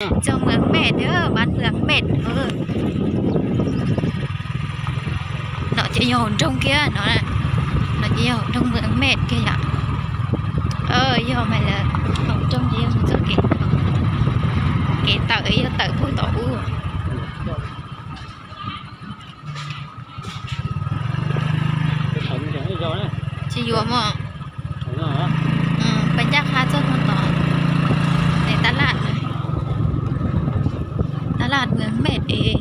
Txog Mường Mệt, bán Mường Mệt. No ces yog hauv nroog kiag no, no ces yog hauv nroog Mường Mệt kiag yom. Yog mas lawm, hauv nroog ces yog mus txoj kev, kev tawm yog tawm puag tom ub. Tsis yuav mog. Peb ncaj qha txog mus tod, tab laj, tab laj Mường Mệt es.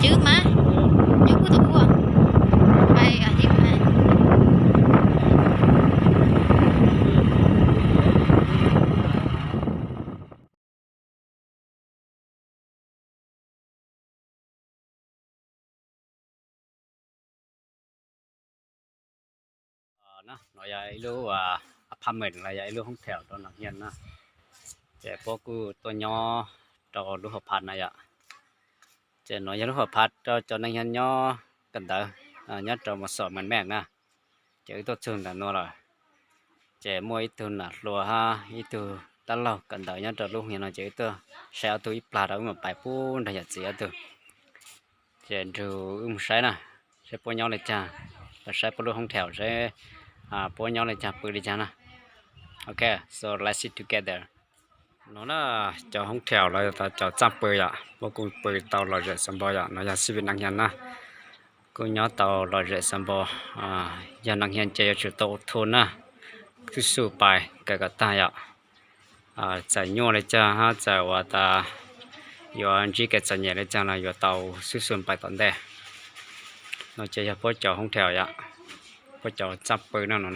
Cwb mas, nyob puag tom ub, pais tim mas. No yog ib lub apartment los yog ib lub hoob theo rau Nag Hia na. Ces puab kuj tuaj nyob rau lub hauv phav na yom. Ces no yog lub hauv phav rau cov Nag Hia nyob kawm ntawv, nyob rau Mường Xov Mường Mệt na. Ces wb tuaj txug ntawm no lawm, ces muaj ib tug nam hluas hab ib tug dab laug kawm ntawv nyob rau lub hoob no, ces wb tuaj saib ob tug ib plag rau wb mam pais pub nrog yawm txiv ob tug. Ces nrug wb mus saib na, saib puab nyob li caag, los saib puab lub hoob theo seb puab nyob li caag pw li caag na. Ok, so let's sit together. No na, cov hoob theo los yog cov txaj pw yom, puab kuj pw tau lom zem xav npo yom, no yog xib fwb Nag Hia na, kuj nyob tau lom zem xav npo. Yog Nag Hia ces yuav tsum tau ua tour na, xub xub pais kawm kom tag yom. Txawm nyuaj li caag hab txawm ua tas yuav ntsib kev txom nyem li caag los yuav tau xub xub pais tom ntej. No ces yog puab cov hoob theo yom, puab cov txaj pw no no.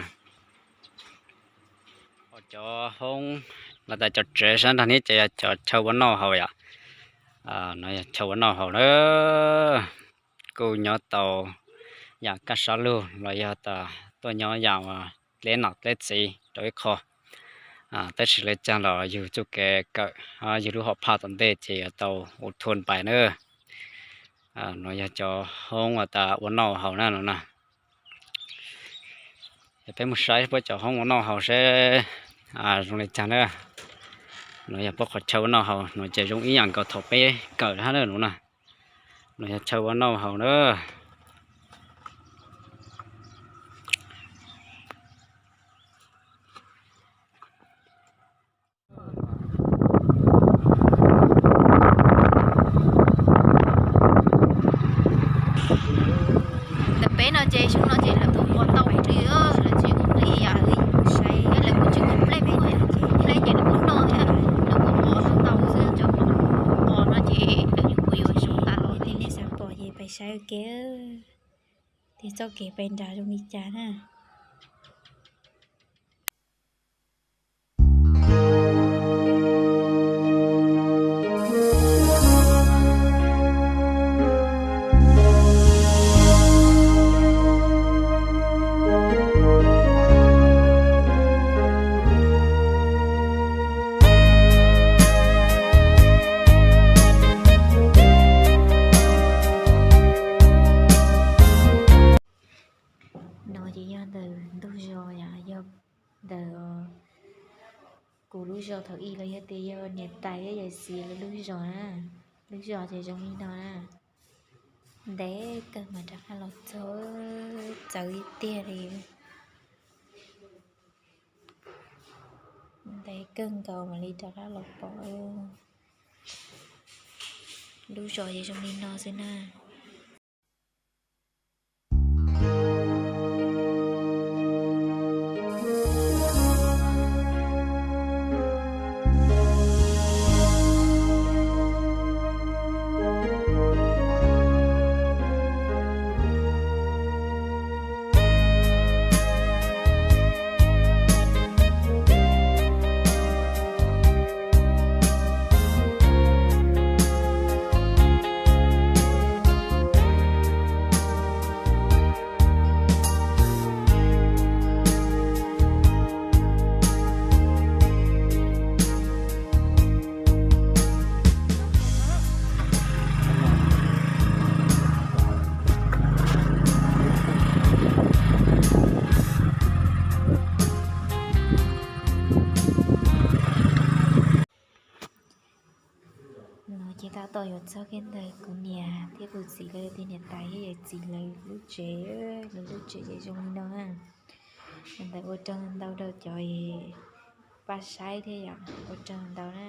Cov hoob los tas cov tsev sab nraag neb ces yog cov chaw ua noj haus yom. No yog chaw ua noj haus na, kuj nyob tau yaam kaj sab lug los yog tas tuaj nyob yaam dleb nom dleb txiv rau ib qho. Tab sis li caag los yug txuj kev kawm, yug lub hom phaj tom ntej ces yuav tau ua tour pais na. No yog cov hoob uas tas ua noj haus na no na. Yog peb mus saib puab cov hoob ua noj haus seb zoo li caag na. No yog puab qhov chaw ua noj haus no ces zoo ib yaam nkaus thaum peb kawm hab na no na. No yog chaw ua noj haus na. Ntawm peb no ces xyoo no ces lawv kuj ua tau li, lawv tsis ua li yam li saib, lawv kuj tsis ua plej peb ua yam ces plej ces lawv kuj noj thiab, lawv kuj ua tau xwb cov qos no ces lawv kuj yuav xyoo tas los li nej xav pom ces pais saib ua ke. Tes txoj kev pais nrad zoo li cas na. No ces yog ntawm ntug zos yom, yog ntawm kuv lub zos thaum ub los yog tias yog niam tais thiab yawm txiv lawv lub zos na. Lub zos ces zoo li no na. Ntev kawg mas rov qab los txog, txawv ib tiag li. Ntev kawg nkaus mam li rov qab los pom. Lub zos ces zoo li no xwb na. Ces tab tom yuav txog kiag ntawm kuv niam thiab kuv txiv lawv tej niam tais thiab yawm txiv lawv lub tsev, lawv lub tsev zoo li no na. Ntawd ua tsaug ntau rau cov pab saib thiab yom, ua tsaug ntau na.